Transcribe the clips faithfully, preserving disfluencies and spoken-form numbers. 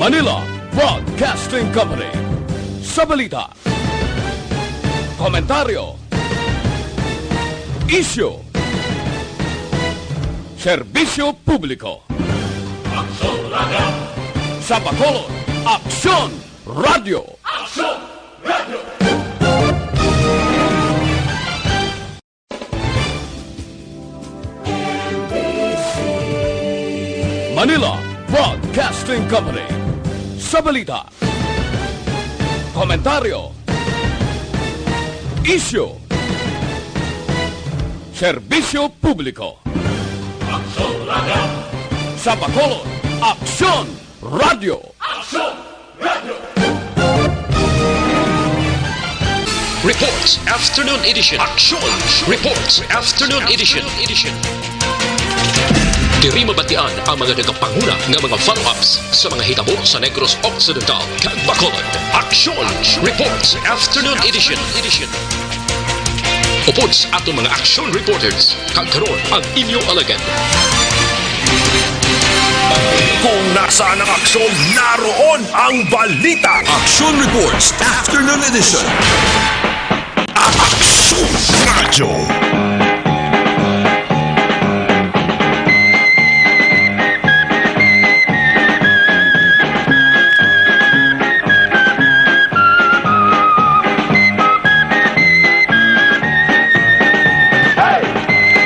Manila Broadcasting Company. Sa balita, komentaryo, isyu, serbisyo publiko. Aksyon Radio. Sa Bacolod, Aksyon Radio. Aksyon Radio. Manila Broadcasting Company. Sa balita, komentaryo, isyu, serbisyo publiko. Aksyon Radio. Sa Bacolod, Aksyon Radio. Aksyon Radio. Reports Afternoon Edition. Aksyon Reports Afternoon Edition. Diri mabatian ang mga nagapanguna nga mga follow-ups sa mga hitabo sa Negros Occidental kag Bacolod. Aksyon Reports Afternoon Edition. Upod sa aton mga aksyon reporters, kag karon ang inyo alagad. Kung nasaan ang aksyon, naroon ang balita. Action Reports Afternoon Edition. Action Radio.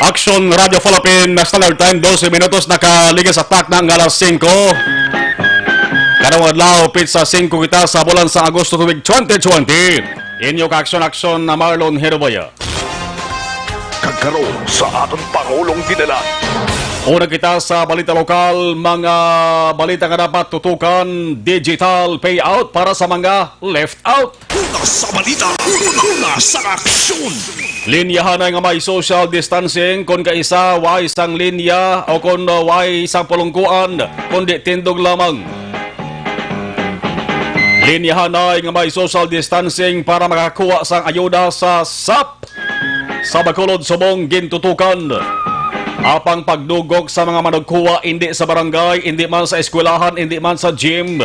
Action Radio Philippine Standard Time, dose minutos nakaligid sa takna nga alas singko. Karong adlaw, pitsa singko kita sa bulan sa Agosto tuig twenty twenty. Inyo ka aksyon-aksyon na Marlon Herobaya. Kag karon sa aton Pangulong Dinala. Una kita sa balita lokal, mga balita nga dapat tutukan, digital payout para sa mga left out. Una sa balita, una sa aksyon. Linyahanay nga may social distancing, kon kaisa way sang linya o kon way sang pulungkuan, kundi tindog lamang. Linyahanay nga may social distancing para makakuha sang ayuda sa sap. Sa Bacolod, subong gintutukan. Apang pagdugok sa mga manugkuha, indi sa barangay, indi man sa eskwelahan, indi man sa gym,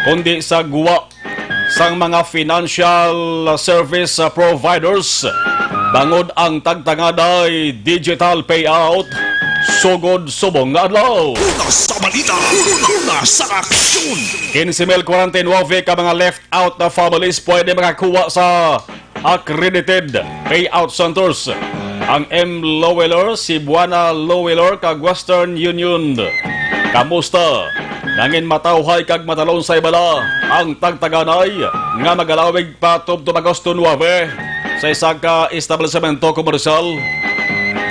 kundi sa gwa sang mga financial service providers, bangod ang tagtangaday digital payout sugod subong nga adlaw. Una sa balita, una sa aksyon. Quince mil kwarenta y nueve ka mga left out na families pwede makakuha sa accredited payout centers, ang M Loweller, Cebuana Loweller, kag Western Union. Kamusta? Nangin matawhay kag matalon sa ibala ang tagtaganay nga magalawig pa tubtob Agosto nuebe sa isa ka establisemento komersyal.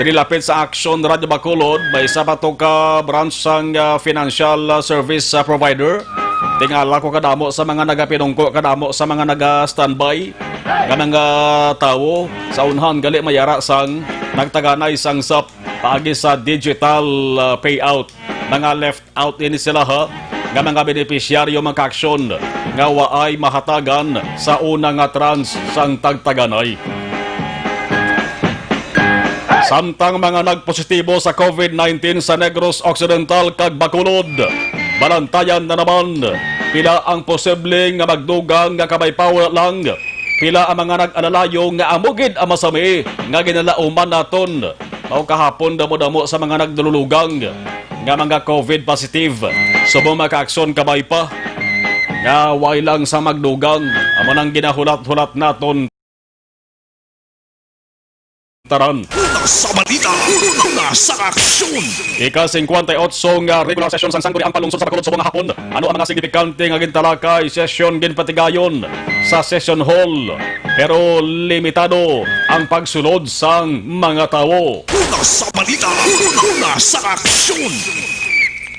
Diri lapit sa Action Radio Bacolod, may isa pa to ka branch sang, ah, financial, ah, service, ah, provider. Tingala ko kadamo sa mga nagapinungko, kadamo sa mga naga-standby nga mga tawo sa unhan gali may ara sang nagtaganay sang sap paagi sa digital, ah, payout. Mga left out ini sila, ha, nga mga benepisyaryo, mga kaaksyon, nga waay mahatagan sa una nga trans sang tagtaganay. Samtang mga nagpositibo sa covid nineteen sa Negros Occidental kag Bacolod, balantayan na naman. Pila ang posible nga magdugang nga kabay pa? Wala lang. Pila ang mga nag-alalayo nga amo gid ang masami nga ginalauman naton? Mao kahapon, damo-damo sa mga nagdululugang nga mga covid positive. Subong mga kaaksyon, kabay pa nga way lang sa magdugang. Amo nang ginahulat-hulat naton tanan. Una sa balita, una sa aksyon. Ika-singkwenta y otso nga regular session sang Sangguniang Panlungsod sa Bacolod subong nga hapon. Ano ang mga signifikante nga gintalakay? Session ginpatigayon sa session hall, pero limitado ang pagsulod sang mga tawo. Una sa balita, una sa aksyon.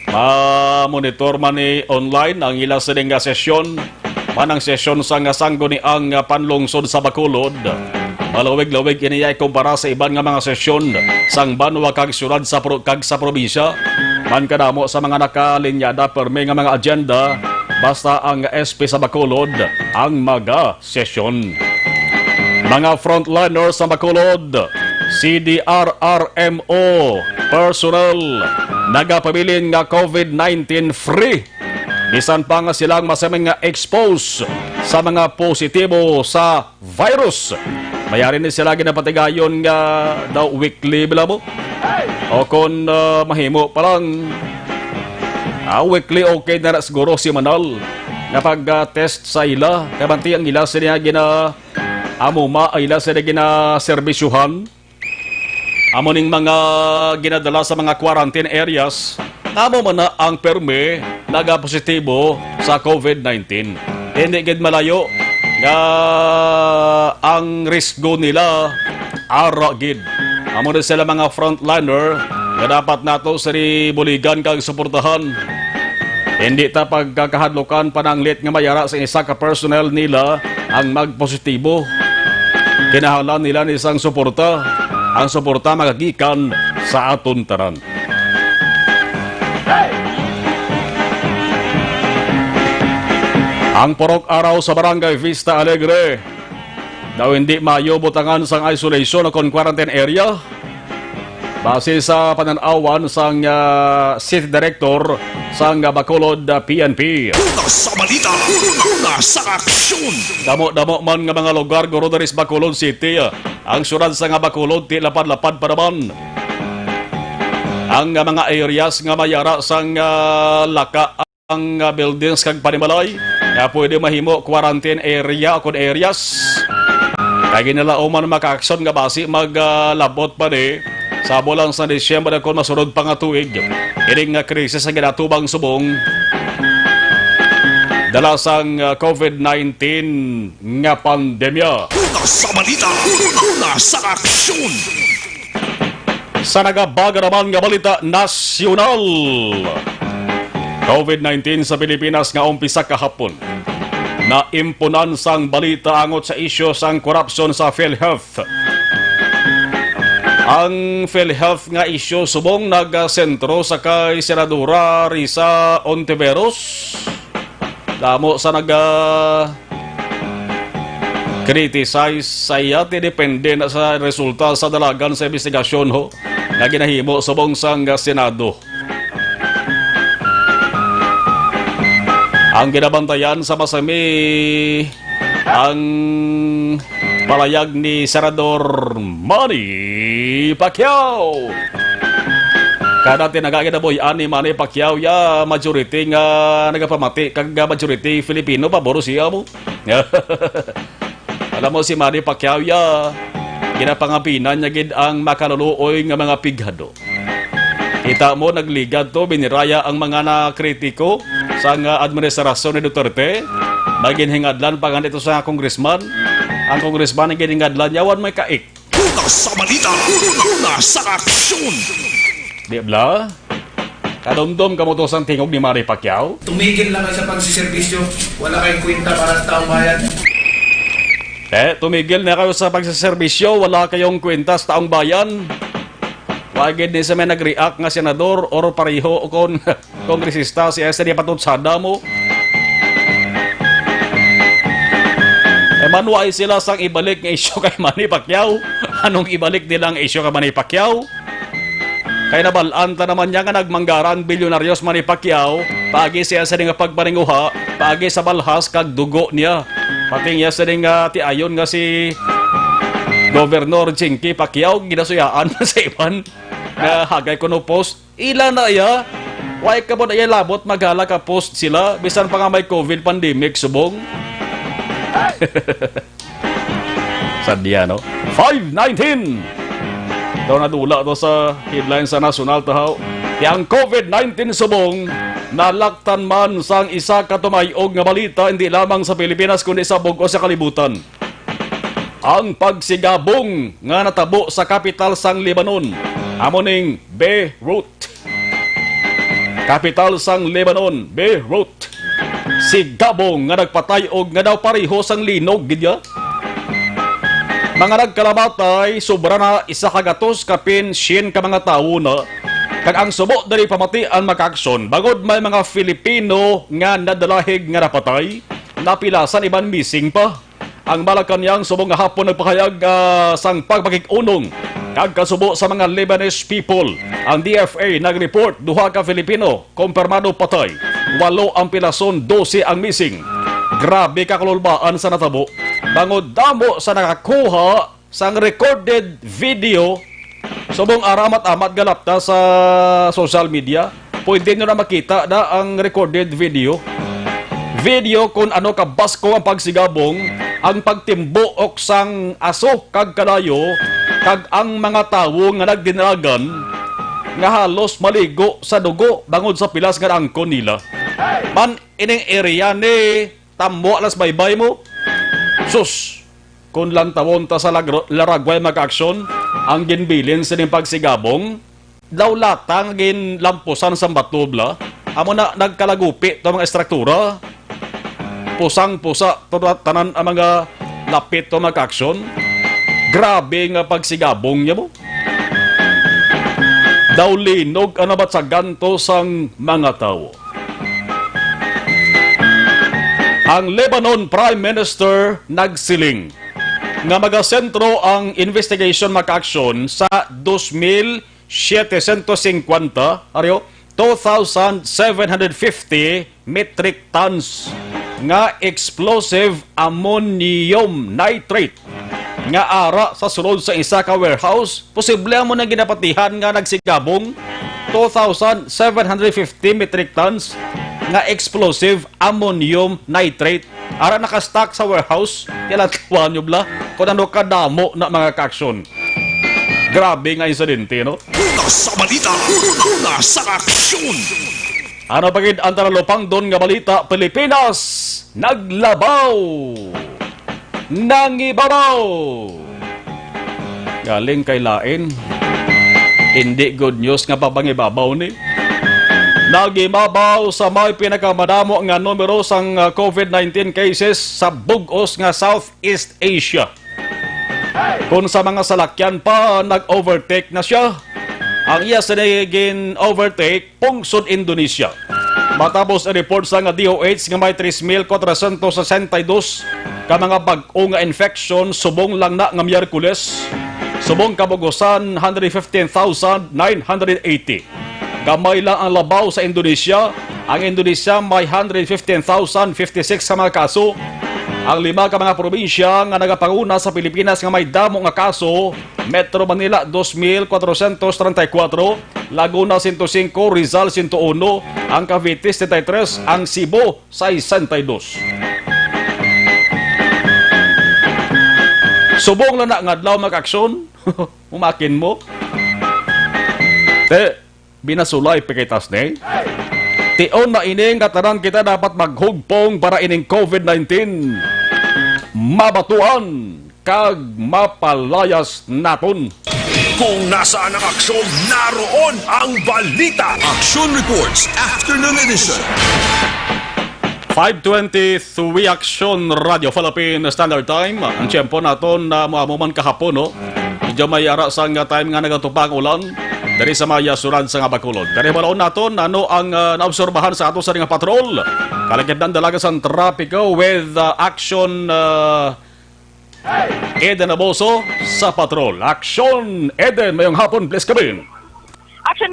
Ma-monitor man ni online ang ila sining nga sesyon. Man ang sesyon sang Sangguniang Panlungsod sa Bacolod, malawig-lawig ini ay kumpara sa iban nga mga sesyon sang banwa kag syudad sa pro-, kag sa probinsya. Man kadamo sa mga nakalinyada permi nga mga agenda, basta ang S P sa Bacolod ang maga sesyon. Mga frontliner sa Bacolod, C D R R M O personnel nagapabilin nga covid nineteen free Bisan pa nga sila ang masaming nga expose sa mga positibo sa virus, mayari ni sila ginapatigayon nga daw weekly bala mo. O kon, ah, mahimo pa lang, ah, weekly, okay na ra siguro, semanal nga pag-test sa ila. Kay bangod ang ila sini nga gina-amuma, ang ila sini ginaserbisyuhan. Amo ning mga ginadala sa mga quarantine areas, nga amo man na ang permi nagapositibo sa COVID nineteen. Hindi gid malayo nga ang risgo nila ara gid. Amo na sila mga frontliner nga dapat nato sini buligan kag suportahan. Hindi ta pagkakahadlukan pananglit nga mayara sa isa ka personnel nila ang magpositibo. Kinahanglan nila ni isang suporta. Ang suporta magagikan sa aton tanan. Ang purok araw sa Barangay Vista Alegre daw hindi maayo butangan sang isolation o kon quarantine area. Base sa panan-awan sang, ah, City Director sang, ah, Bacolod, ah, P N P. Una sa balita, una sa aksyon. Damo-damo man nga mga lugar guro diri sa Bacolod City, ah, ang syudad sang, ah, Bacolod, ti lapad-lapad pa naman ang, ah, mga areas nga mayara sang, ah, laka ang, ah, buildings kag panimalay nga pwede mahimo quarantine area o kon areas. Kay ginalauman makaaksyon nga basi mag, ah, labot pa ni sa bulan sa Disyembre kon masunod pa nga tuig. Ining nga krisis ang ginatubang subong dala sang, ah, COVID nineteen nga pandemya. Una sa balita, una sa aksyon. Sa nagabaga naman nga balita nasyonal, COVID nineteen sa Pilipinas nga umpisa kahapon, naimpunan sang balita angot sa isyu sang korupsyon sa PhilHealth. Ang PhilHealth nga isyu subong nagasentro sa kay Senadora Risa Ontiveros. Damo sa naga criticize sa iya, ti depende na sa resulta sa dalagan sa investigasyon, ho, nga ginahimo subong sang Senado. Ang ginabantayan sa masami ang palayag ni Senador Manny Pacquiao. Kada tinaga ginabuy-an ni Manny Pacquiao ya majority nga nagapamati kag majority Filipino pabor siya mo. Alam mo, si Manny Pacquiao ya ginapangapinan niya gid ang makaluluoy nga mga pighado. Kita mo, nagligad to, biniraya ang mga nakritiko sa nga administrasyon ni Duterte. May ginhingadlan pa gani to sa congressman. Ang congressman ang ginhingadlan niya, wan may kaik. Una sa balita, una sa aksyon. Di bala? Kadumdom ka mo to sang tingog ni Manny Pacquiao? Tumigil na kayo sa pagsiservisyo. Wala kayong kwenta para sa taong bayan. Eh, tumigil na kayo sa pagsiservisyo. Wala kayong kwenta sa taong bayan. Wa gid ni sa may nag-react nga senador or pareho o kon kongresista, siya sa di patutsada mo. Eh, manuay sila sang ibalik nga isyu kay Manny Pacquiao. Anong ibalik nila ang isyu kay Manny Pacquiao? Kay nabal-an ta naman niya nga nagmanggara ang bilyonaryo si Manny Pacquiao, paagi siya sa nga pagpaninguha, paagi sa balhas kag dugo niya. Pati niya sa nga tiayon nga si Governor Jinky Pacquiao, ginasuyaan sa iban nga hagay kuno post. Ila na iya. Why ka mo na iya labot maghala ka post sila, bisan pa nga may COVID pandemic subong? Sadya, no? Five nineteen! Daw nadula to sa headline sa nasyonal, tahaw. Kaya ang COVID nineteen subong, nalaktan man sang isa ka tumayog nga balita, hindi lamang sa Pilipinas, kundi sa bug-os sa kalibutan. Ang pagsigabong nga natabo sa kapital sang Lebanon, amo ning Beirut. Kapital sang Lebanon, Beirut. Sigabong nga nagpatay og nga daw pareho sang linog gid ya. Mga nagkalamatay, sobra na isa ka gatos kapin syen ka mga tawo na. Kag ang subo diri pamatian makaaksyon, bangod may mga Filipino nga nadalahig nga napatay, napilasan iban missing pa. Ang Malacañang subong nga hapon nagpahayag, ah, sang pagpakig-unong kag kasubo sa mga Lebanese people. Ang D F A nag-report duha ka Filipino kompirmado patay, walo ang pilason, dose ang missing. Grabe ka kalulbaan sa natabo. Bangod damo sa nakakuha sang recorded video, subong aramat-amat galapta sa social media, pwede nyo na makita na ang recorded video. Video kung ano kabasko ang pagsigabong, ang pagtimbuok sang aso kag kalayo, kag ang mga tawo nga nagdinagan nga halos maligo sa dugo bangod sa pilas nga naangkon nila. Man, ining area ni tambo alas baybay mo. Sus, kung lantawon ta sa lagro-, laragway, mga kaaksyon, ang ginbilin sining pagsigabong, daw lata nga ginlampusan sang bato, bala. Amo na, nagkalagupi to mga estruktura. Pusang-pusa to na tanan ang mga lapit to, mga kaaksyon. Grabe nga pagsigabong niya mo. Daw linog ang nabatsagan to sang mga tawo. Ang Lebanon Prime Minister nagsiling nga magasentro ang investigation, mga kaaksyon, sa dos mil setecientos cincuenta, aryo, two thousand seven hundred fifty metric tons nga explosive ammonium nitrate nga ara sa sulod sa isa ka warehouse. Posible amo nang ginapatihan nga nagsigabong two thousand seven hundred fifty metric tons nga explosive ammonium nitrate. Ara naka-stock sa warehouse. Kaya lang, tuwa nyo, bala, kung ano kadamo na, mga kaaksyon. Grabe nga insidente, no? Una sa balita, una sa aksyon. Ano pa gid ang talupangdon nga balita? Pilipinas naglabaw, nangibabaw. Galing kay lain. Hindi good news nga papangibabaw ni. Nagibabaw sa may pinakamadamo nga numero sang, ah, covid nineteen cases sa bug-os nga Southeast Asia. Kung sa mga salakyan pa, nag-overtake na siya. Ang iya sini gin-overtake, pungsod Indonesia. Matapos i-report sa nga D O H nga may tres mil kwatrocientos sesenta y dos ka mga bag-o nga infection subong lang na nga Miyerkules, subong kabug-usan, hundred fifteen thousand nine hundred eighty. Gamay lang ang labaw sa Indonesia. Ang Indonesia may hundred fifteen thousand fifty-six ka mga kaso. Ang lima ka mga probinsya nga nagapanguna sa Pilipinas nga may damo nga kaso: Metro Manila, dos mil kwatrocientos treinta y cuatro, Laguna, sento singko, Rizal, sento uno, ang Cavite, setenta y tres, ang Cebu, sesenta y dos. Subong lang na nga adlaw, mga kaaksyon. Umakin mo. Te, binasulay pa kita sini. Tion na ini nga tanan kita dapat maghugpong para ining covid nineteen mabatuan kag mapalayas naton. Kung nasaan ang aksyon, naroon ang balita. Action Reports, Afternoon Edition. Five twenty-three, Aksyon, Radio Philippine Standard Time. Ang tiyempo naton na muamo man kahapon, no? Medyo may ara sang, ah, time nga nagatupa ang ulan diri sa may, ah, sulod sa nga Bacolod. Pero balaon naton ano ang, ah, naobserbahan sa ato sa nga patrol. Kalagitnaan talaga sang trapiko with, ah, Action, ah, Eden Aboso sa patrol. Action, Eden, mayong hapon, please come in. Action,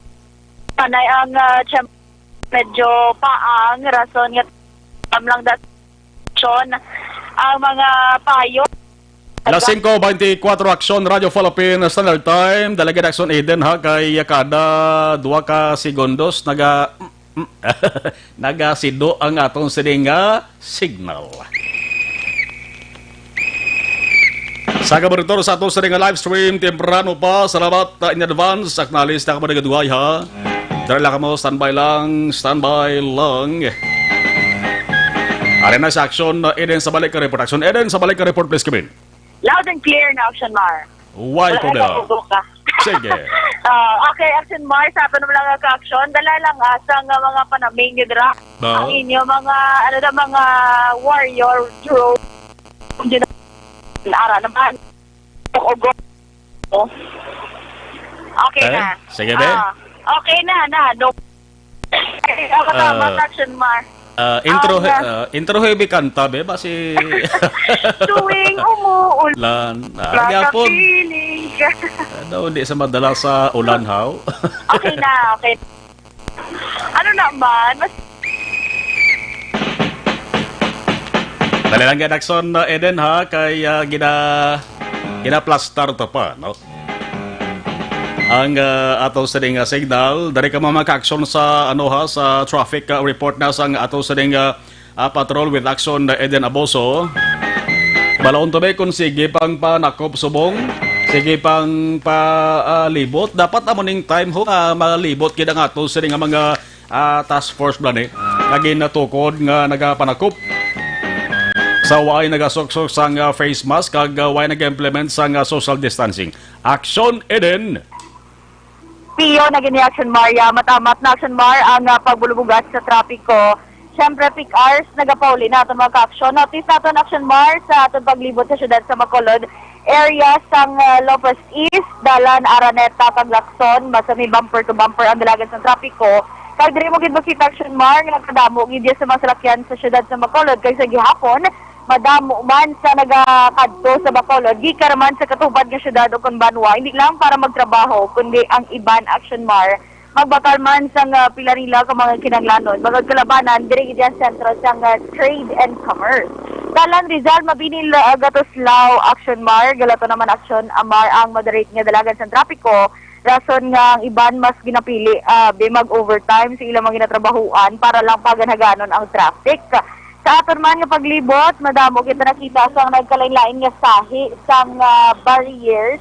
panay ang, ah, tiyempo. Medyo paang, rason nga tam lang dat-, aksyon ang mga payo. Alas singko beintikwatro, Aksyon, Radio Philippine Standard Time. Dalagid Aksyon Eden, ha, kay kada duha ka segundos naga nagasido ang atong sining nga signal. Sa kaburitor sa ato sa nga live stream, temprano pa, salamat, uh, in advance. Acknowledge na kamo nagaduhay, ha. Dali lang kamo, standby lang, standby lang. Ari na sa Action, uh, Eden sa balik ka report. Action Eden sa balik ka report, please come in. Loud and clear na, Action Mar. Why problema? Sige. Ah, okay, Action Mar, sa ato naman lang ka-action, dala lang, ah, sa nga mga panaming ni Dra. Ah. Ang inyo mga, ano na, mga warrior drone. Ara naman. Ugo. Okay na. Sige, be. Ah, okay na, na. No. Ay, ako tama, ah, Action Mar. Ah, intro, Ang, ah, ah, intro heavy kanta, be, ba si Tuwing umuulan, Lan. Ah, gihapon. Nakaka-feeling ka. Ano, hindi sa madala sa ulan, haw? Okay na, okay. Ano naman? Mas Dali lang yan, Action, uh, Eden, ha? Kay, uh, gina-, ginaplastar ta pa, no? Ang, uh, ato sining, uh, signal. Dari ka, mga ka-action, sa, ano, ha, sa traffic, uh, report na sang ato sining, uh, uh, patrol with Action, uh, Eden Aboso. Balaon to, be, kung sige pang panakop subong, sige pang pa, uh, libot. Dapat amo ning time, ho, nga malibot gid ang ato sining nga mga ah, task force bala ni nga ginatukod nga nagapanakop sa way nagasuksok sang, ah, face mask kag, ah, way nag-implement sang, ah, social distancing. Action, Eden! Pio na gini, Action Mar, ya. Matamat na, Action Mar, ang, ah, pagbulubugat sa trapiko. Siyempre, peak hours, nagapauli na aton mga ka-action. Notice naton, Action Mar, sa aton paglibot sa siyudad sa Bacolod, area sang, ah, Lopez East, Dalan Araneta kag Lacson, mas may bumper to bumper ang dalagan sang trapiko. Kag diri mo gid makita, Action Mar, nga kadamo gid sa mga salakyan sa siyudad sa Bacolod, kag sa gihapon, madamo man sa nagakadto sa Bacolod, gikan man sa katupad nga siyudad o kon banwa, hindi lang para magtrabaho, kundi ang iban, Action Mar, magbakal man sang, ah, pila nila ka mga kinahanglanon. Bangod kalabanan, diri gid ang sentro sang, ah, trade and commerce. Dalan Rizal, Mabini, ah, Gatoslao, Action Mar, Galato naman Action, ah, Mar ang moderate nga dalagan sang trapiko. Rason nga ang iban mas ginapili, ah, bi mag-overtime sa ilang mga ginatrabahuan para lang paganhaganon ang traffic. Sa aton man nga paglibot, madamo kita nakita sang nagkalain-lain nga sahi sang, ah, barriers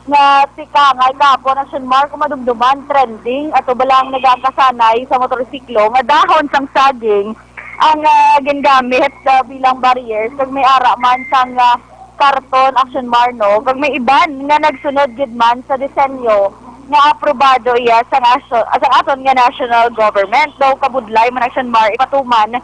nga tikangay kahapon ang Shenmar kung madumduman, trending ato ba lang nagakasanay sa motorsiklo nga dahon sang saging ang, ah, gingamit, ah, bilang barriers, kag may ara man sang, ah, karton, Action Mar, no? Kag may iban nga nagsunod gid man sa disenyo nga aprobado iya sang asyo-, sang aton nga national government. Daw kabudlay man, Action Mar, ipatuman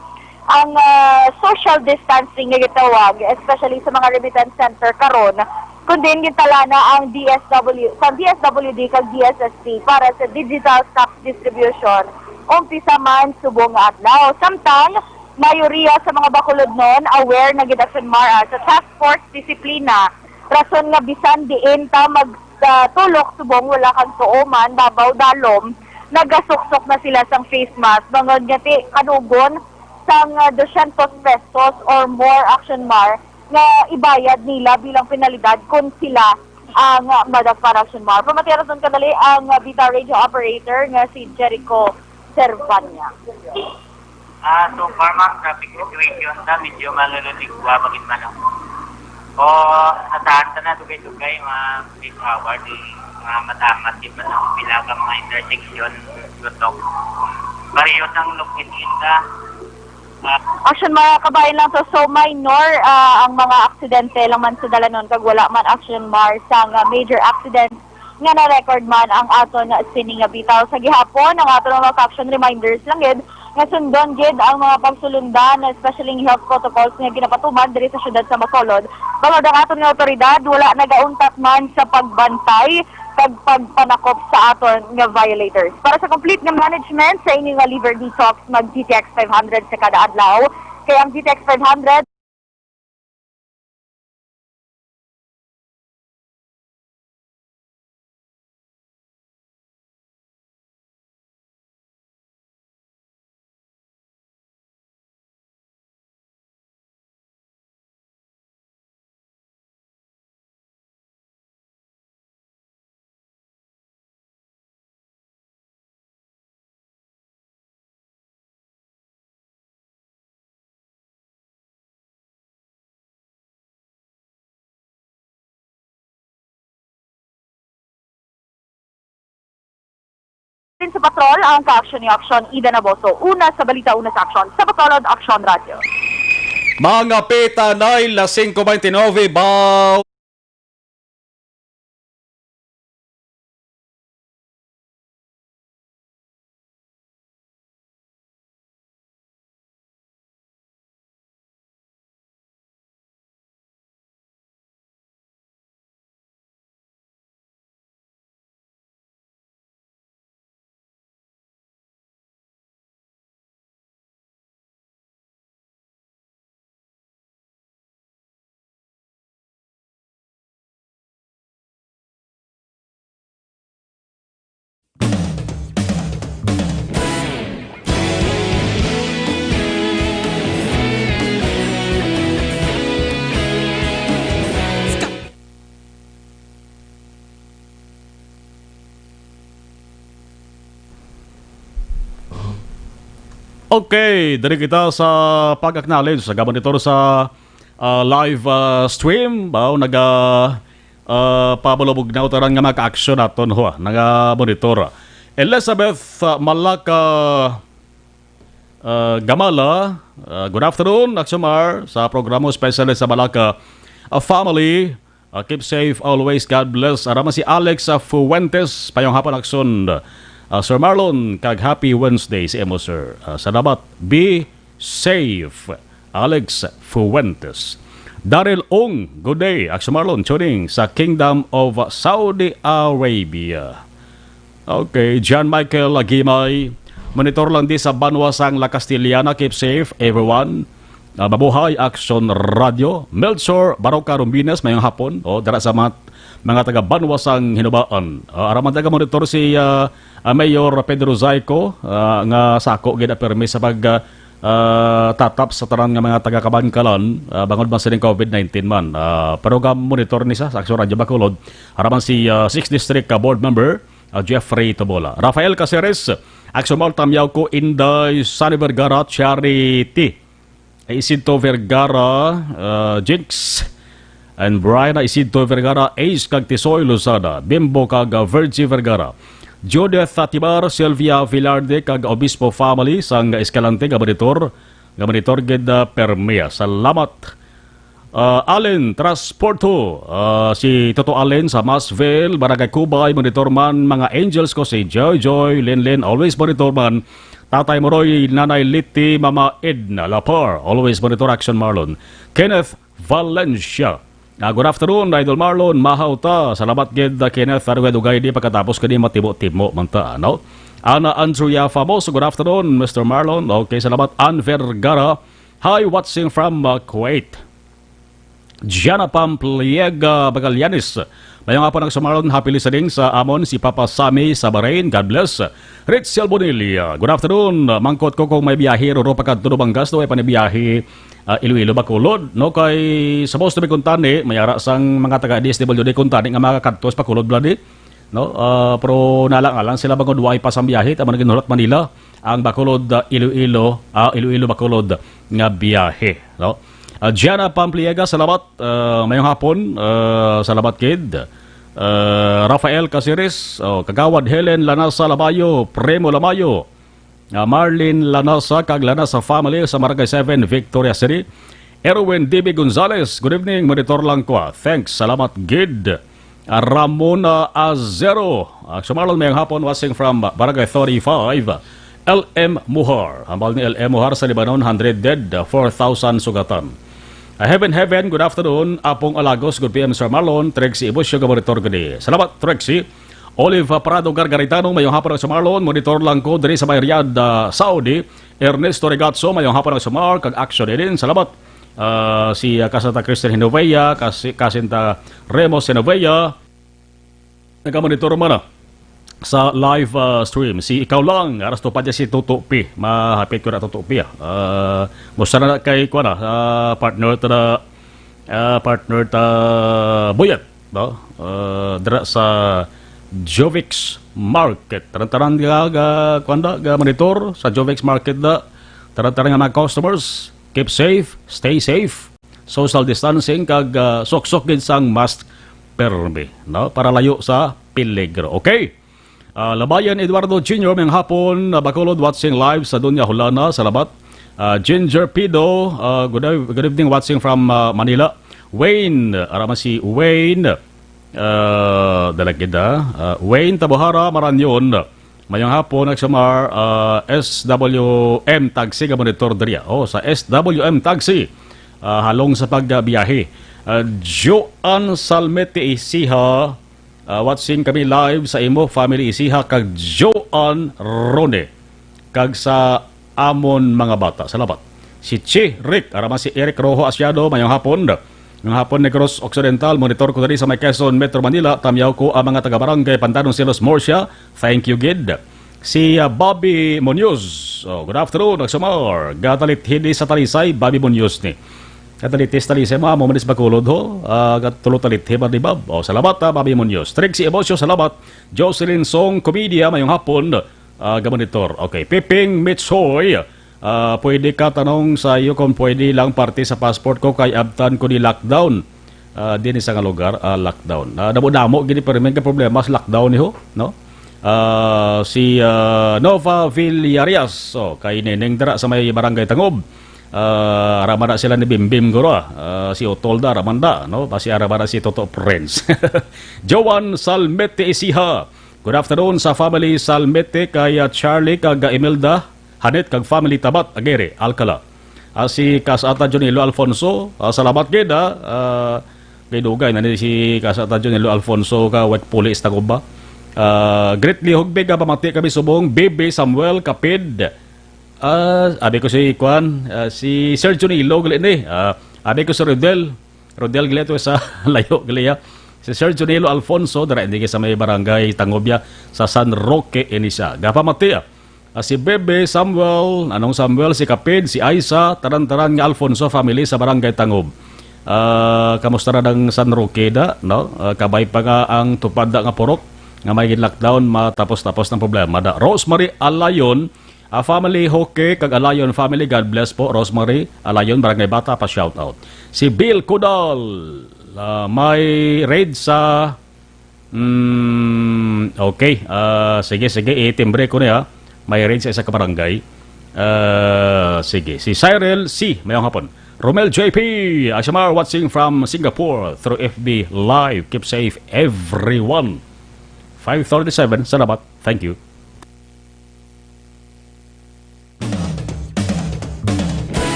ang, ah, social distancing nga gitawag, especially sa mga remittance center karon, kun diin gintalana ang D S W, sa D S W D kag D S S T para sa digital stocks distribution, umpisa man subong nga adlaw. Samtang mayoriya sa mga Bacolodnon aware na gid, Action Mar, ah, sa task force disiplina, rason nga bisan diin ta mag, ah, tulok subong wala kag tuo man, babaw, dalom, nagasuksok na sila sang face mask, bangod nga ti kanugon sang, ah, dosyentos pesos or more, Action Mar, nga ibayad nila bilang penalidad kon sila ang, ah, madakpan, Action Mar. Pamatian naton kadali ang, ah, Bita Radio Operator nga si Jericho Servania. Ah, so far, ma'am, traffic situation na medyo malululigwa, bakit man, no? O, asahan ta na, dugay-dugay, mga peak hour, di, mga matamat, di pa na pila ka mga intersection, lutok. Pareho sang location ta. Ah, Action, mga kabayan lang to. So, minor, ah, ang mga aksidente lang man sa dalanon, kag wala man, Action Mar, sang, ah, major accident nga na-record man ang aton sini nga bitaw. Sa gihapon, ang aton mga action reminders lang gid nga sundon gid ang mga pagsulundan, especially ang health protocols nga ginapatuman diri sa siyudad sa Bacolod. Bangod ang aton nga awtoridad wala nagauntat man sa pagbantay kag pagpanakop sa aton nga violators. Para sa complete nga management sa inyo nga liver detox, mag G T X five hundred sa kada adlaw. Kay ang G T X five hundred Din sa patrol ang ka-action ni Action Ida Naboso. Una sa balita, una sa aksyon. Sa Bacolod, Aksyon Radyo. Mga pita na las singko beintinuebe, baw. Okay, diri kita sa pag-acknowledge sa gabon dito sa ah, live ah, stream. Bao naga ah, pabalubog na utaran nga mga ka-action naton ho, ah, naga monitor. Elizabeth ah, Malaka ah, Gamala, ah, good afternoon, Aksomar, sa programa, especially sa Malaka ah, family. Ah, keep safe always. God bless. Ara man si Alex ah, Fuentes, mayong hapon, Akson. Ah, Sir Marlon, kag happy Wednesday sa imo, sir. Ah, salamat. Be safe. Alex Fuentes. Daryl Ong, good day. Akson Marlon, tuning sa Kingdom of Saudi Arabia. Okay, John Michael Agimay. Monitor lang di sa banwa sang La Castellana. Keep safe, everyone. Ah, mabuhay, Action Radio. Melchor Baroca Rumbines, mayong hapon. O, dara sa mga, mga taga banwa sang Hinubaan. Ah, araman taga monitor si ah, ah, Mayor Pedro Zaico, ah, nga sako gid permi sa pag ah, ah, tatap sa tanan nga mga taga Kabankalan, ah, bangod man sining covid nineteen man. Ah, pero ga monitor ni sa, sa Action Radio Bacolod. Araman si ah, sixth District ah, Board Member, ah, Jeffrey Tobola. Rafael Caceres, Action Mall, Tamyaw ko, Inday, Sunny Vergara, Charity, Isidro Vergara, ah, Jinx, and Brian Isidro Vergara, Ace kag Tisoy Lozada, Bimbo kag ah, Virgie Vergara, Judith Atibar, Sylvia Villarde kag Obispo family sang Escalante nga monitor, nga monitor gid ah, permi. Salamat. Ah, Allen Transporto, ah, si Toto Allen sa Masville, Barangay Cubay, monitor man, mga angels ko, si Joy Joy, Lin Lin, always monitor man, Tatay Moroy, Nanay Liti, Mama Edna Lapar, always monitor, Action Marlon. Kenneth Valencia, ah, good afternoon, Idol Marlon, mahaw ta. Salamat gid, ah, Kenneth, arwed ugay di pagkatapos kini matimo-timo man ta, ano? Ana Andrea Famoso, good afternoon, Mister Marlon. Okay, salamat. Ann Vergara, hi, watching from ah, Kuwait. Jana Pampliega Magallanes. Mayong hapon, Action Marlon. Happy listening sa amon si Papa Sammy sa Bahrain. God bless. Richel Bonilla, good afternoon. Mangkot ko kung may biyahe, Roro, pakadto Dumangas, no, ay panibiyahe, ah, Iloilo, Bacolod, no? Kay supposed to be kuntani, may ara sang mga taga D S W D kuntani nga makakadto sa Bacolod, bloody, no? Ah, pero nala nga lang sila bangod way pa sang biyahe, tama na ginulat Manila, ang Bacolod, ah, Iloilo, ah, Iloilo, Bacolod nga biyahe, no? Ah, Gianna Pampliega, salamat. Ah, mayong hapon. Ah, salamat, kid. Ah, Rafael Caceres, oh, Kagawad Helen Lanasa Lamayo, Primo Lamayo, ah, Marlene Lanasa, kag Lanasa family sa Barangay seven, Victoria City. Erwin D B Gonzalez, good evening, monitor lang ko. Thanks, salamat, gid. Ah, Ramona Azero, ah, Sumarlon, mayong hapon, watching from Barangay thirty-five, L M Muhar. Hambal ni L M Muhar sa Libanon, hundred dead, four thousand sugatan. Ah, Heaven, Heaven, good afternoon. Apong Alagos, good P M, Sir Marlon. Trixie Ibusyo, gaboritor gani. Salamat, Trixie. Olive Prado Gargaritano, mayong hapon, Sir Marlon. Monitor lang ko diri sa may Riyadh, ah, Saudi. Ernesto Regatso, mayong hapon, Sir Mar, kag Action Edin. Salamat. Ah, si, ah, Kasata Christian Hinovea, kasi, Kasinta Remos Hinovea, nagamonitor man, ah, sa live, ah, stream. Si Ikaw Lang, aras to pa dyan si Tuto P. Mahapit ko na Tuto P, ah. Ah, musta na kay, kuwan, ah, ah, partner ta na, ah, partner ta Buyat, no? Ah, dira sa Jovix Market. Tanan-tanan nga, ga, kuwan da, ga monitor sa Jovix Market da. Tanan-tanan nga mga customers, keep safe, stay safe. Social distancing kag, ah, suksok gid sang mask permi, no? Para layo sa peligro. Okay? Ah, Labayan Eduardo Junior, mayong hapon, ah, Bacolod, watching live sa Doña Hulana. Salamat. Ah, Ginger Pido, ah, good, good evening, watching from, ah, Manila. Wayne, ara man si Wayne, ah, dalagid, ah. Ah, Wayne Tabuhara, Maranyon. Mayong hapon, Aksomar, ah, S W M Taxi, ka monitor diri. Oh, sa S W M Taxi, ah, halong sa pagbiyahe. Ah, Joan Salmete Isiha, ah, watching kami live sa imo, family Isiha, kag Joan Rone, kag sa amon mga bata. Salamat. Si Chi Rick, ara man si Eric Rojo Asiado, mayong hapon. Ngayong hapon, Negros Occidental, monitor ko diri sa may Quezon, Metro Manila. Tamyaw ko ang mga taga-barangay Pantanon, Celos, Murcia. Thank you, gid. Si, ah, Bobby Munoz. Oh, good afternoon, Aksomar. Gatalithi di sa Talisay, Bobby Munoz ni. Gatalithi sa Talisay, mga mamanis Bacolod, ho. Ah, gatulo talithi ba, di ba? Oh, salamat, ah, Bobby Munoz. Trixie Emocio, salamat. Jocelyn Song Comedia, mayong hapon. Ah, gamonitor. Okay, Piping Mitsoy. Ah, pwede ka tanong sa iyo kung pwede lang parte sa passport ko kay abtan ko ni lockdown. Ah, din sa nga lugar, ah, lockdown. Ah, damo-damo gini pa rin ka problema sa lockdown niho, no? Ah, si, ah, Nova Villarias, so, kay Neneng dira sa may Barangay Tangob. Ah, ara man na sila ni Bimbim guro, ah. Ah, si Otol da, ara man da, no? Basi ara man na si Toto Prince. Joan Salmete Isiha. Good afternoon sa family Salmete, kay, ah, Charlie kag Imelda. Hanet kag family Tabat Aguirre, Alcala. Ah, si Kasata Junilo Alfonso, ah, salamat gid, ah. Ah, kay dugay na ni si Kasata Junilo Alfonso ka wek puli sa Taguba. Ah, greatly hugbe ka pamati kami subong, Bibi Samuel Kapid. Ah, abi ko si Kwan, ah, si Sir Junilo gali ni. Ah, abi ko si Rodel. Rodel gali to sa layo gali, ah. Si Sir Junilo Alfonso, dara hindi sa may barangay Tangobya sa San Roque, Inisa. Gapamati, ah. Ah, si Bebe Samuel, anong Samuel, si Kapid, si Aisa, tanan-tanan nga Alfonso family sa Barangay Tangob. Ah, kamusta na ang San Roque da, no? Ah, kabay pa nga ang tupad da nga purok nga may lockdown, matapos-tapos ng problema da. Rosemary Alayon, a family, Hoke, kag Alayon family, God bless po, Rosemary Alayon, Barangay Bata, pa shout out. Si Bill Kudal, ah, may raid sa Mm, okay. Ah, sige, sige. Itimbre ko niya. May raid sa isa ka barangay. Ah, sige. Si Cyril C. Mayong hapon. Romel J P Asamar watching from Singapore through F B Live. Keep safe, everyone. Five thirty-seven. Salamat. Thank you.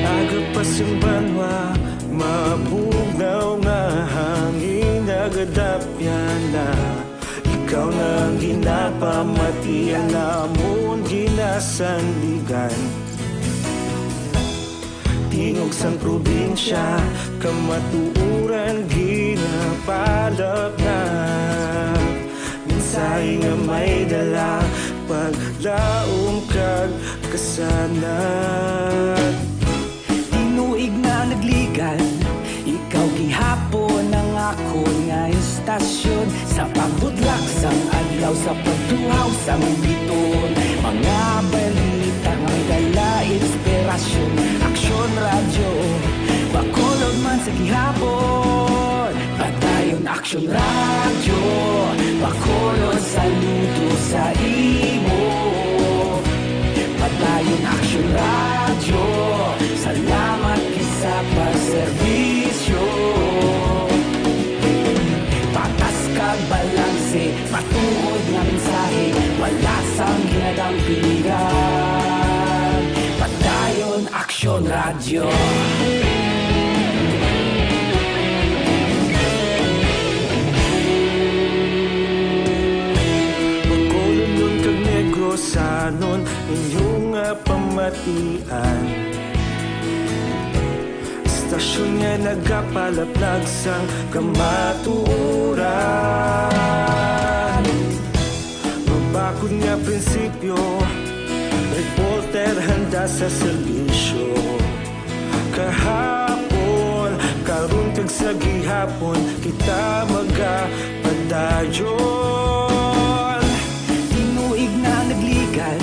Aga pa sing banwa, mabugnaw nga hangin nagadapyan na. Ikaw na ang ginapamatian namon ginasandigan. Tingog sang probinsya, kamatuoran ginapalapnap. Mensahe nga may dala, paglaom kag kasanag. Tinuig na nagligan, ikaw gihapon ang akon nga istasyon. Sa pagbutlak sang adlaw, sa pagtuhaw sang biton, mga balita nga may dala inspirasyon. Aksyon Radyo, Bacolod man sa gihapon. Padayon Aksyon Radyo, Bacolod, saludo sa imo. Padayon Aksyon Radyo, salamat gid sa pagserbisyo. Patas kag balanse, matuod nga mensahe, wala sang ginadampingan. Padayon Aksyon Radyo. Bacolodnon kag Negrosanon, inyo nga pamatian. Istasyon nga nagapalaplag sang kamatuoran. Mabakod nga prinsipyo, reporter handa sa serbisyo. Kahapon, karon kag sa gihapon, kita magapadayon. Tinuig na nagligan,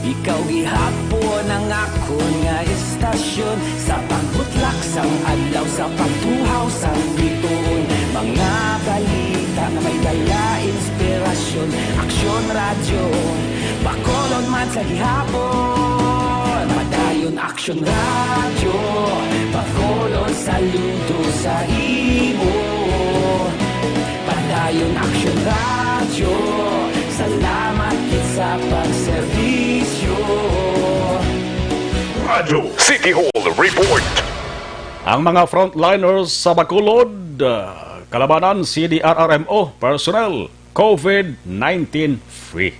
ikaw gihapon ang akon nga istasyon. Sa pagbutlak sang adlaw, sa pagtuhaw sang bituon, mga balita nga may dala inspirasyon. Aksyon Radyo, Bacolod man sa gihapon. Padayon Aksyon Radyo, Bacolod, saludo sa imo. Padayon Aksyon Radyo, salamat gid sa pagserbisyo. Radyo City Hall Report. Ang mga frontliners sa Bacolod, ah, kalabanan, C D R R M O personnel, COVID nineteen free.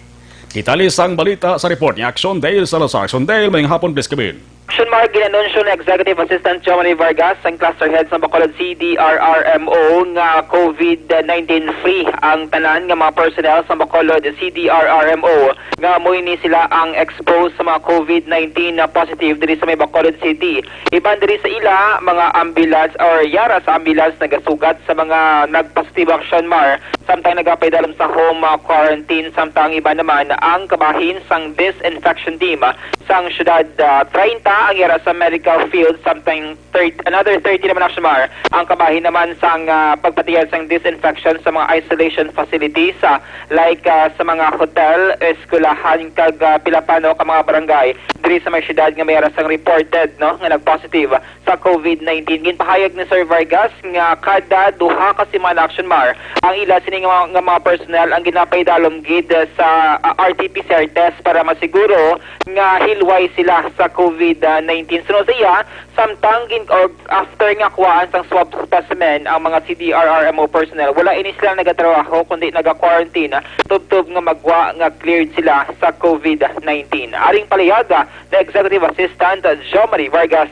Kita lisang balita sa report ni Action Dale Salazar. Action Dale, mayong hapon, please come in. Action Mark, ginanunsyo ni Executive Assistant Jomari Vargas, ang cluster head sa Bacolod C D R R M O, nga COVID nineteen free ang tanan nga mga personnel sa Bacolod C D R R M O nga amo ini sila ang exposed sa mga COVID nineteen na positive diri sa may Bacolod City. Iban diri sa ila, mga ambulance or yara sa ambulance nagasugat sa mga nagpositive, Action Mar, samtang nagapaidalom sa home, ah, quarantine, samtang iban naman ang kabahin sang disinfection team sang syudad, ah, treinta ang yara sa medical field, samtang thirty, another thirty naman, Action Mar, ang kabahin naman sang, ah, pagpatiyad sang disinfection sa mga isolation facilities, ah, like, ah, sa mga hotel, eskwelahan, kag, ah, pila pa, no, ka mga barangay diri sa may syudad nga may yara sang reported, no, nga nag-positive sa COVID nineteen. Ginpahayag ni Sir Vargas nga kada duha ka semana, Action Mar, ang ila sini nga, nga mga personnel ang ginapaidalom gid sa, ah, R T P C R test para masiguro nga hilway sila sa COVID nineteen. Sunod sa iya, samtang gin-, or after nga kuhaan sang swab specimen ang mga C D R R M O personnel, wala ini sila nagatrabaho kundi naga-quarantine tubtob nga magwa nga cleared sila sa COVID nineteen. Aring paliyaga ni Executive Assistant Jomari Vargas.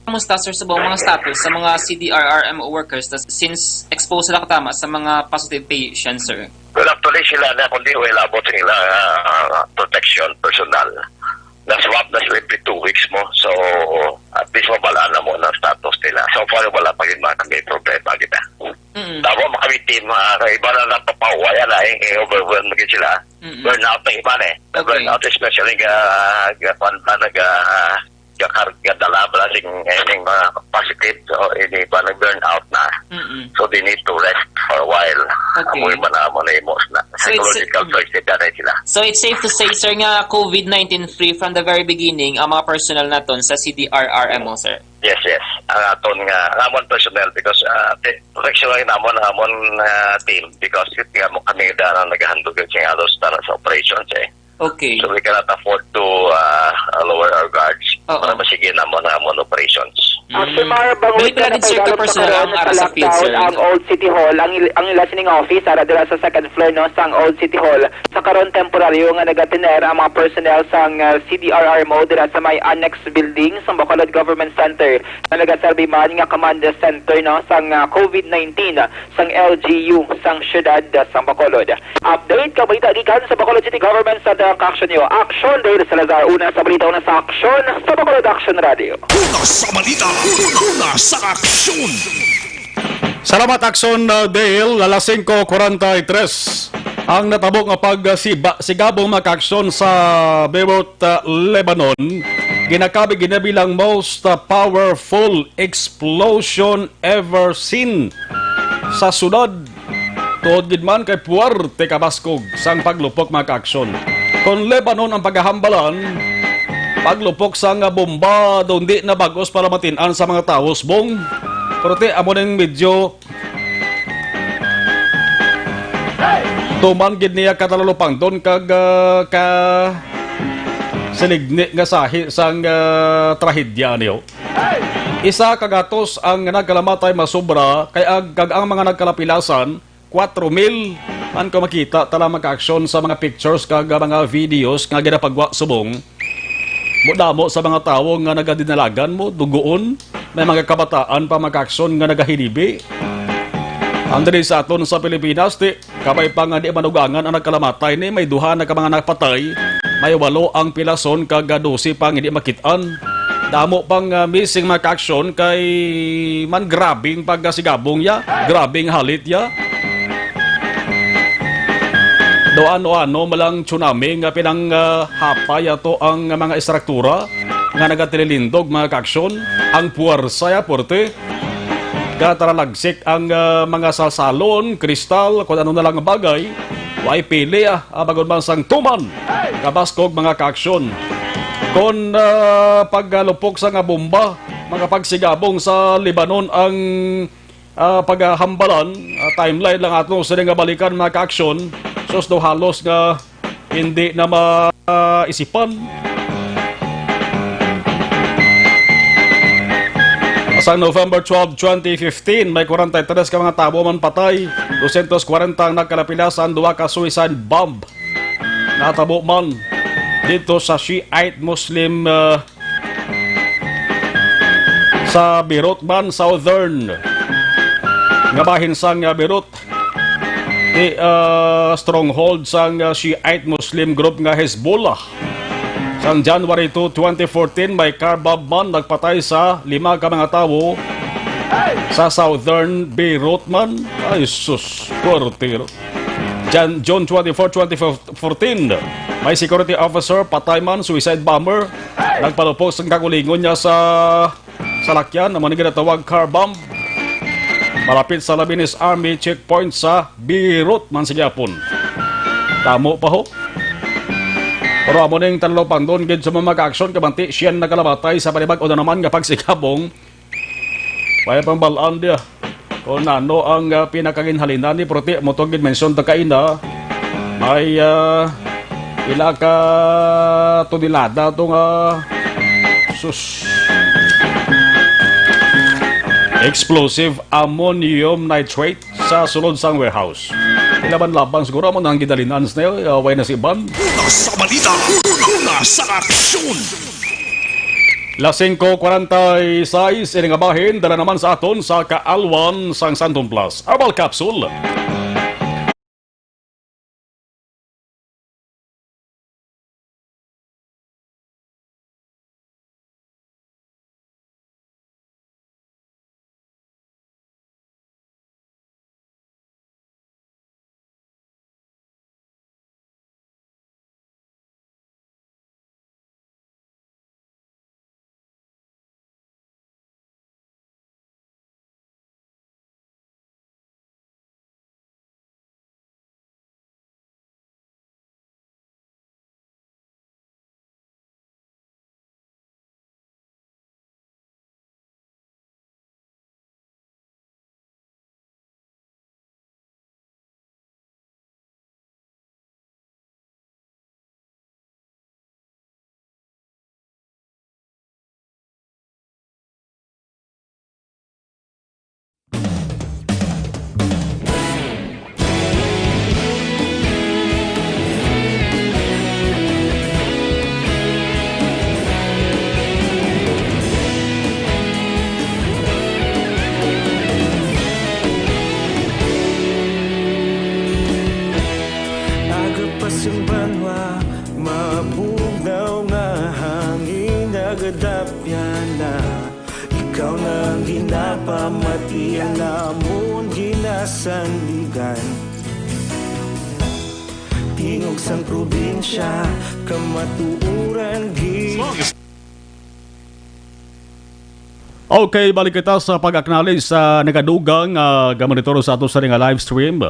Kamusta, sir, sa buong mga status sa mga C D R R M O workers na since exposed sila katama sa mga positive patients, sir? Well, actually, sila na, kundi wala abot ang ila, ah, protection personal. Na-swab na sila every two weeks mo. So, at least mabalaan na mo ang status nila. So far, wala pa yun mga kami problema kita. Mm. Tama, makami team, ah, kay iba na napapahuway, ala, eh, eh, overwhelmed na sila. Mm-mm. Burnout na iba na eh. Okay. Burnout, especially ga, ga, kwan ba, naga, ga, kar-, ga dala ba sing, eh, sing mga positive, so, ini ba, nag-burnout na. Mm-mm. So, they need to rest for a while. Okay. Amo iba na, amo na imo na. So, it's, psychological mm. First aid na sila. So, it's safe to say, sir, nga COVID nineteen free from the very beginning ang mga personnel naton sa C D R R M O, sir? Yes, yes. Ang aton nga, ang amon personnel, because, ah, te-, protection lang namon, ang amon, ah, team, because it nga mo kami da ang nagahandog sa halos tana sa operations, eh. Okay. So we cannot afford to, ah, lower our guards. Oo. Para masige namon ang amon operations. Action Mm. Mar, bang Balik wait ka pala na din, sir, tayo ka personal sa ang ara sa field, lockdown, sir, ang ito. Old City Hall, ang il-, ang ila sining office, ara dira sa second floor, no, sang Old City Hall. Sa karon, temporaryo nga nagatener ang mga personnel sang, ah, C D R R mo dira sa may annex building sang Bacolod Government Center, nga nagaserbi man nga command center, no, sang, ah, COVID nineteen sang L G U sang siyudad sang Bacolod. Update ka balita gikan sa Bacolod City Government Center, ang kaaksyon niyo. Aksyon, Dale Salazar, una sa balita, una sa aksyon, sa Bacolod Action Radio. Una sa balita, una sa aksyon. Salamat, Aksyon, uh, Dale. Alas singko kwarenta y tres. Ang natabo nga pagsiba-, sigabong mga kaaksyon sa Beirut, uh, Lebanon, ginakabig ginabilang most, uh, powerful explosion ever seen sa syudad. Tuod gid man kay puwerte kabaskog sang paglupok, mga kaaksyon. Kon Lebanon ang pagahambalan, paglupok sang bomba, daw di na bag-os para matin-an sa mga tawo, subong. Pero ti, amo ning medyo tuman gid niya katalupangton kag, ah, ka siligni nga sahi sang, ah, trahedya niyo. Isa ka gatos ang nagkalamatay masobra kay ag-, kag ang mga nagkalapilasan, kwatro mil. An ko makita tala, mga kaaksyon, sa mga pictures kag mga videos nga ginapagwa subong. Modamo sa mga tawo nga nagadinalagan mo, dugoon. May mga kabataan pa, mga kaaksyon, nga nagahinibi. Ang diri sa aton sa Pilipinas, ti, kabay pa nga di manugangan ang nagkalamatay ni, may duha na ka mga napatay, may walo ang pilason kag dose pa nga di makit-an. Damo pang, ah, missing, mga kaaksyon, kay man grabing pagkasigabong ya, grabing halit ya. Do ano-ano malang tsunami nga pinang, ah, hapay ato ang mga estruktura nga nagatililindog, mga kaaksyon. Ang puwersa ya, puwerte. Gataralagsik ang, ah, mga salsalon, kristal, kung ano na lang bagay. Way pili, ah, ah, bangod man sang tuman. Kabaskog, mga kaaksyon. Kon, ah, pagkalupok sa nga bomba, mga pagsigabong sa Lebanon ang, ah, paghambalan, ah, timeline lang ato sila nga balikan, mga kaaksyon. Sus, do halos nga hindi na maisipan. Sang November twelve, twenty fifteen, may kwarenta y tres ka mga tawo man patay, dosyentos kwarenta ang nagkalapilasan, duha ka suicide bomb natabo man dito sa Shiite Muslim, ah, sa Beirut man, Southern nga bahin sang, ah, Beirut, di, ah, stronghold sang, ah, Shiite Muslim group nga Hezbollah. Sang January two, twenty fourteen, may car bomb man nagpatay sa lima ka mga tawo sa Southern Beirut man. Ay, sus, suwerte. Jan-, June twenty-four, twenty fourteen, may security officer patay man, suicide bomber, nagpalupos ang kakulingon niya sa salakyan, amo ni ginatawag car bomb, malapit sa Lebanese Army checkpoint sa Beirut man sa gihapon. Damo pa ho. Pero amo ning talupangdon gid sa mga mag-aksyon, kabanti siya nakalabatay sa panibag-o na naman nga pagsikabong. May pambalaan dia. Kung ano ang, ah, pinakaginhalinan ni Puti, mo to gid mention ta kaina, may, ah, pila ka tonelada to nga, sus. Explosive ammonium nitrate sa sulod sang warehouse. Ilaban-labang siguro mo nang gidalinan sa nayo, away na si Ban. Una sa balita, una sa aksyon. Las singko kwarenta y seis, ini nga bahin, dala naman sa aton sa kaalwan sang Santon Plus Herbal Capsule. Aga pa sing banwa, mabugnaw nga hangin, nagadapyan na. Ikaw na ang ginapamati, ang amon ginasandigan. Tingog sang probinsya, kamatuoran gi- Okay, balik kita sa pag-acknowledge sa nagadugang, ah, gamonitor sa ato sa nga live stream.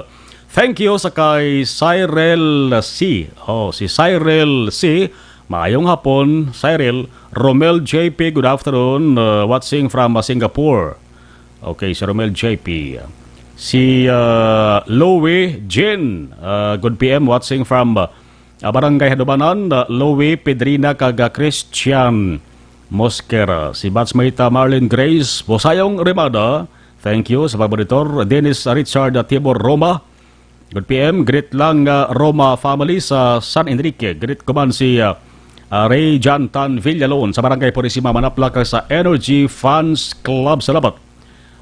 Thank you sa kay Cyril C. Oh, si Cyril C. Maayong hapon, Cyril. Romel J P, good afternoon. Uh, watching from, uh, Singapore. Okay, si Romel J P. Si, uh, Louie Jean, uh, good P M, watching from, uh, Barangay Hadubanan, uh, Louie Pedrina kag, uh, Christian Mosquera. Si batchmate, uh, Marlene Grace Bosayong Remada, thank you sa pagmonitor. Dennis Richard, uh, Tibor Roma, good P M, greet lang, uh, Roma family sa San Enrique. Greet ko man si, uh, uh, Ray Jantan Villalon sa Barangay Purisima, Manapla, kag sa Energy Fans Club. Salamat.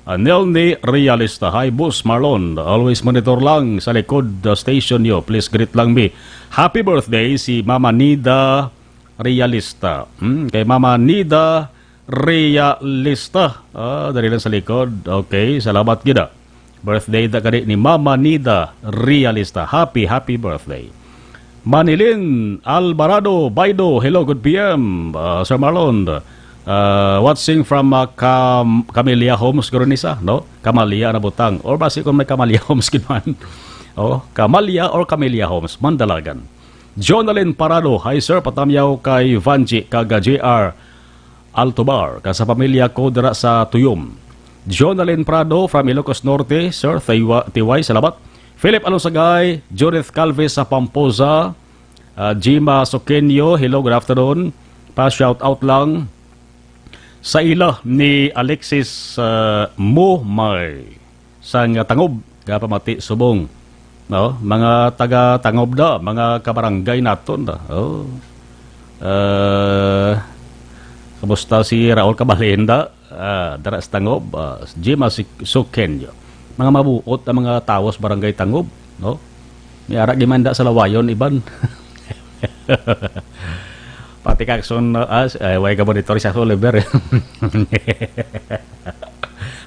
Uh, Nelny Realista, hi, Boss Marlon. Always monitor lang sa likod, uh, station nyo. Please greet lang me. Happy birthday si Mama Nida Realista. Hmm, kay Mama Nida Realista. Ah, dali lang sa likod. Okay, salamat gid, ah. Birthday da kani ni Mama Nida Realista. Happy, happy birthday. Manilin Alvarado Baido, hello, good P M, uh, Sir Marlon. Uh, watching from, uh, Cam-, Camellia Homes, Goronisa, no? Camellia na butang. Or basi kung may Camellia Homes gid man. Oh, Camellia or Camellia Homes, Mandalagan. Jonalyn Parado, hi sir, patamyaw kay Vanji kag J R Altobar, ka sa pamilya ko dira sa Tuyom. Jonalyn Prado from Ilocos Norte, Sir, Taywa-, Tiway, salamat. Philip Alonsagay, Judith Calves sa Pamposa, ah, Jima Soqueño, hello, good afternoon. Pa shout out lang sa ila ni Alexis, ah, Mumay sang Tangob, gapamati subong. No? Mga taga Tangob da, mga kabarangay naton da. Oh. Eh, kumusta si Raul Cabalenda? ah, dara sa Tangob, ah, Jima Sik-, Sukenyo. Mga mabuot ang mga tawo sa Barangay Tangob, no? May ara gimanda sa Lawayon, iban. Pati kag sun-, ah, s-, ay, way ka monitor sa Oliver.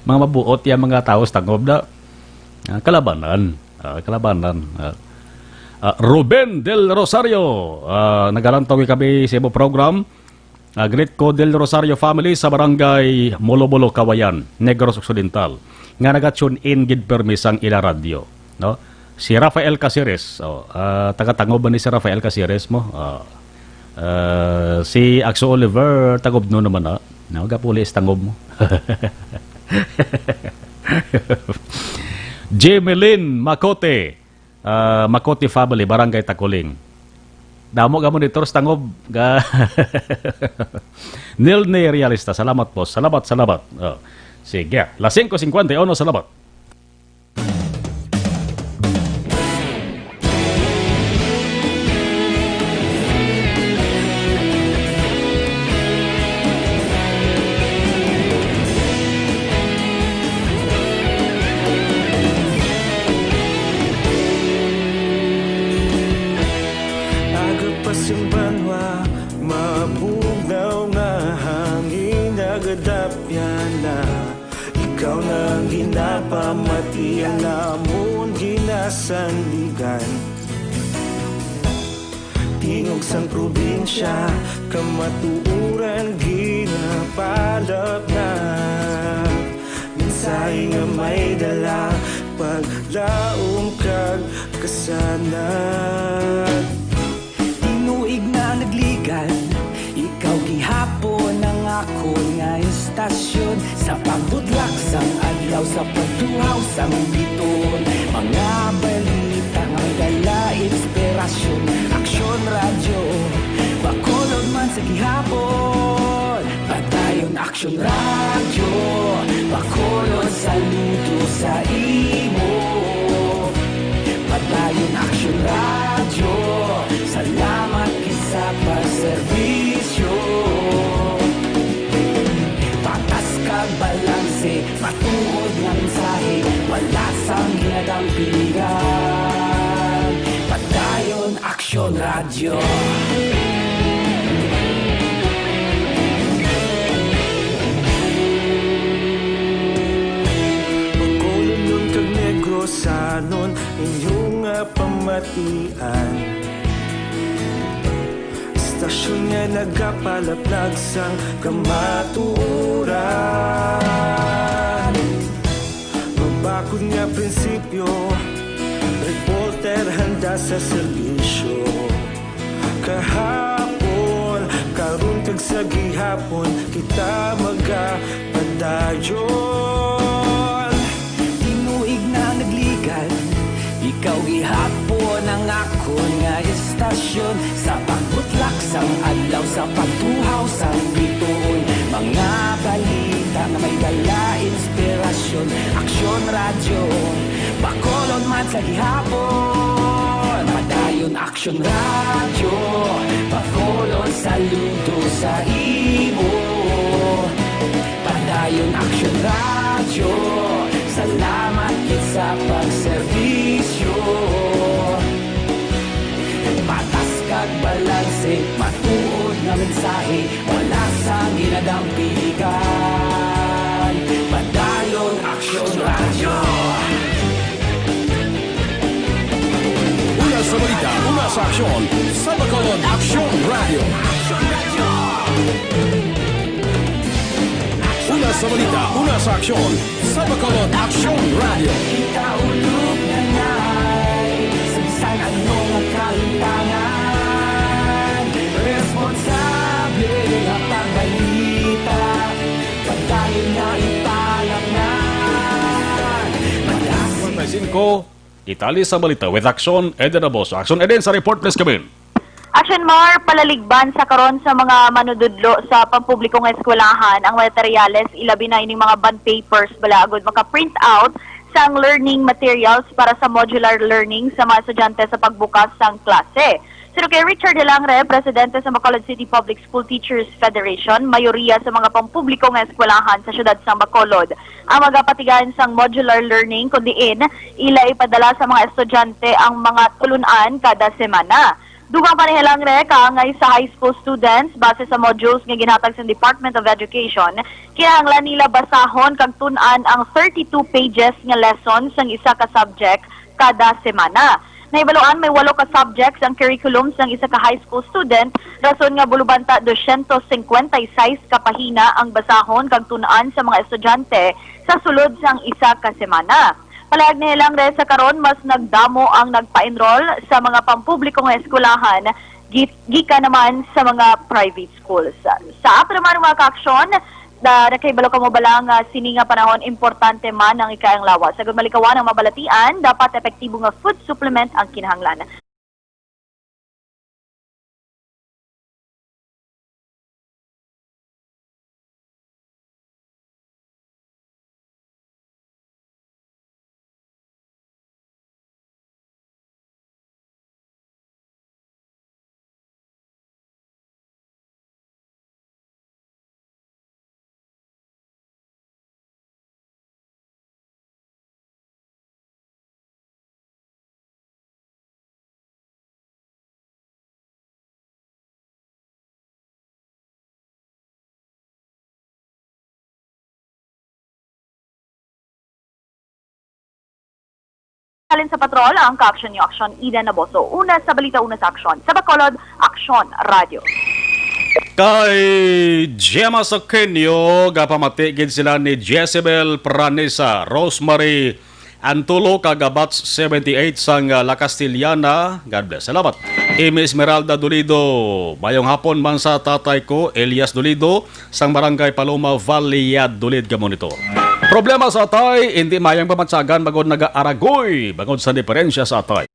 Mga mabuot yang mga tawo sa Tangob na, ah, kalabanan. Ah, kalabanan. Ah, ah, Ruben Del Rosario, ah, nagalantaw kami sa imo program. Ah, greet ko Del Rosario family sa barangay Molobolo, Kawayan, Negros Occidental, nga naga-tune in gid permi sang ila radyo, no? Si Rafael Caceres, oh, ah, taga Tangob ba ni si Rafael Caceres mo? Ah, ah, si Axo Oliver, Tangobnon naman na. No, gapuli sa Tangob mo. Jemeline Makote, ah, Makote family, Barangay Takuling. Damo ka monitor sa Tangob. Ga-, Nilne Realista, salamat po. Salamat, salamat. Oh. Sige, las singko singkwenta y uno, salamat. Aga pa sing banwa, mabugnaw nga hangin nagadapyan na. Ikaw na ang ginapamati, ang amon ginasandigan. Tingog sang probinsya, kamatuoran ginapalapnap. Mensahe nga may dala, paglaom kag kasanag. Tinuig na nagligan, ikaw gihapon ang akon nga istasyon. Sa pagbudlak sang adlaw, sa pagtuhaw sang bituon, mga balita nga may dala inspirasyon. Aksyon Radyo, Bacolod man sa gihapon. Padayon Aksyon Radyo, Bacolod, saludo sa imo. Padayon Aksyon Radyo, salamat gid sa pagserbisyo. Patas kag balanse, matuod nga mensahe, wala sang ginadampingan. Padayon Aksyon Radyo. Bacolodnon kag Negrosanon, inyo nga pamatian. Istasyon nga nagapalaplag sang kamatuoran. Mabakod nga prinsipyo, reporter handa sa serbisyo. Kahapon, karon kag sa gihapon, kita magapadayon. Tinuig na nagligan, ikaw gihapon ang akon nga istasyon. Sa pagbutlak sang adlaw, sa pagtuhaw sang bituon, mga balita nga may dala inspirasyon. Aksyon Radyo, Bacolod man sa gihapon. Padayon Aksyon Radyo, Bacolod, saludo sa imo. Padayon Aksyon Radyo, salamat gid sa pagserbisyo. Patas kag balanse, matuod nga mensahe, wala sang ginadampingan. Padayon Aksyon Radyo. Una sa balita, una sa aksyon, sa Bacolod Aksyon Radyo. Una sa balita, una sa aksyon, sa Bacolod Aksyon Radyo. Kita ulog na nay, sa bisan ano nga kalimtangan, responsable nga pagbalita, padayon na ipalapngan. Malas Cinco, detalye sa balita with Aksyon Eden Aboso. Aksyon Eden, sa report, please come in. Action Mar, palaligban sa karon sa mga manunudlo sa pampubliko nga eskwelahan ang materyales, ilabi na ining mga bond papers, bala agud maka-print out sang learning materials para sa modular learning sa mga estudyante sa pagbukas sang klase. Pero kay Richard Hilangre, presidente sa Bacolod City Public School Teachers Federation, mayoriya sa mga pampubliko nga eskwelahan sa siyudad sang Bacolod ang magapatigayon sang modular learning, kun diin ila ipadala sa mga estudyante ang mga tulun-an kada semana. Dugang pa ni Hilangre, kaangay sa high school students, base sa modules nga ginhatag sa Department of Education, kinahanglan nila basahon kag tun-an ang thirty-two pages nga lesson sang isa ka subject kada semana. Nahibaluan, may walo ka subjects ang curriculum sang isa ka high school student, rason nga bulubanta dosyentos singkwenta y seis ka pahina ang basahon kag tun-an sa mga estudyante sa sulod sang isa ka semana. Palihag ni Hilangre, sa karon mas nagdamo ang nagpa-enroll sa mga pampubliko nga eskwelahan gi-, gikan naman sa mga private schools. Sa ato naman, mga kaaksyon, da-, nakahibalo kamo bala nga sini nga panahon importante man ang ikaayong lawas? Agud malikawan ang mabalatian, dapat epektibo nga food supplement ang kinahanglan. Halin sa patrol, ang kaaksyon niyo, Aksyon Eden Naboso. Una sa balita, una sa aksyon. Sa Bacolod, Aksyon Radio. Kay Gemma Soqueño, gapamati gid sila ni Jezebel Pranisa, Rosemary Antulo, kag Abats seventy-eight sang, ah, La Castellana. God bless. Salamat. Amy Esmeralda Dolido, mayong hapon man sa tatay ko, Elias Dolido, sang Barangay Paloma, Valladolid, nga monitor. Problema sa atay, hindi mayang pamatsagan bangod nagaaragoy bangod sa diferensya sa atay.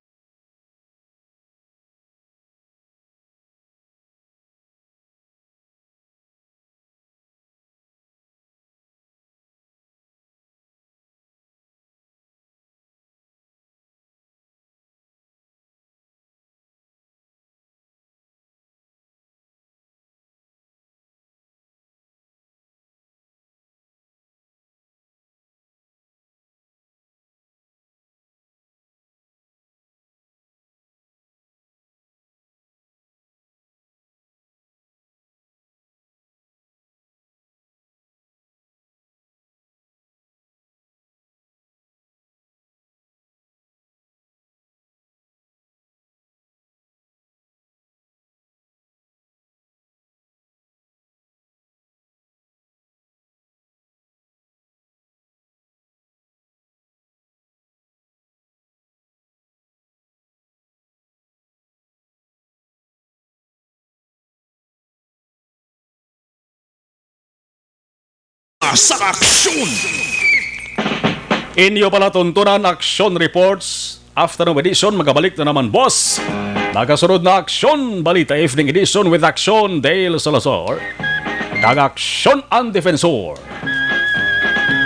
Sa aksyon. Inyo palatuntunan, Aksyon Reports. Afternoon edition, magabalik na naman, boss. Nagasunod na Aksyon Balita Evening Edition with Aksyon Dale Salazar kag Aksyon Ang Defensor.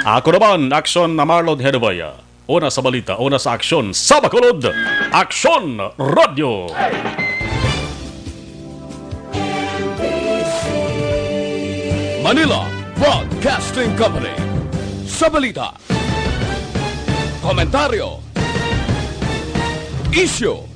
Ako naman, Aksyon na Marlon Hedovaya. Una sa balita, una sa aksyon, sa Bacolod, Aksyon Radio. Manila Broadcasting Company. Sa balita, komentaryo, isyu,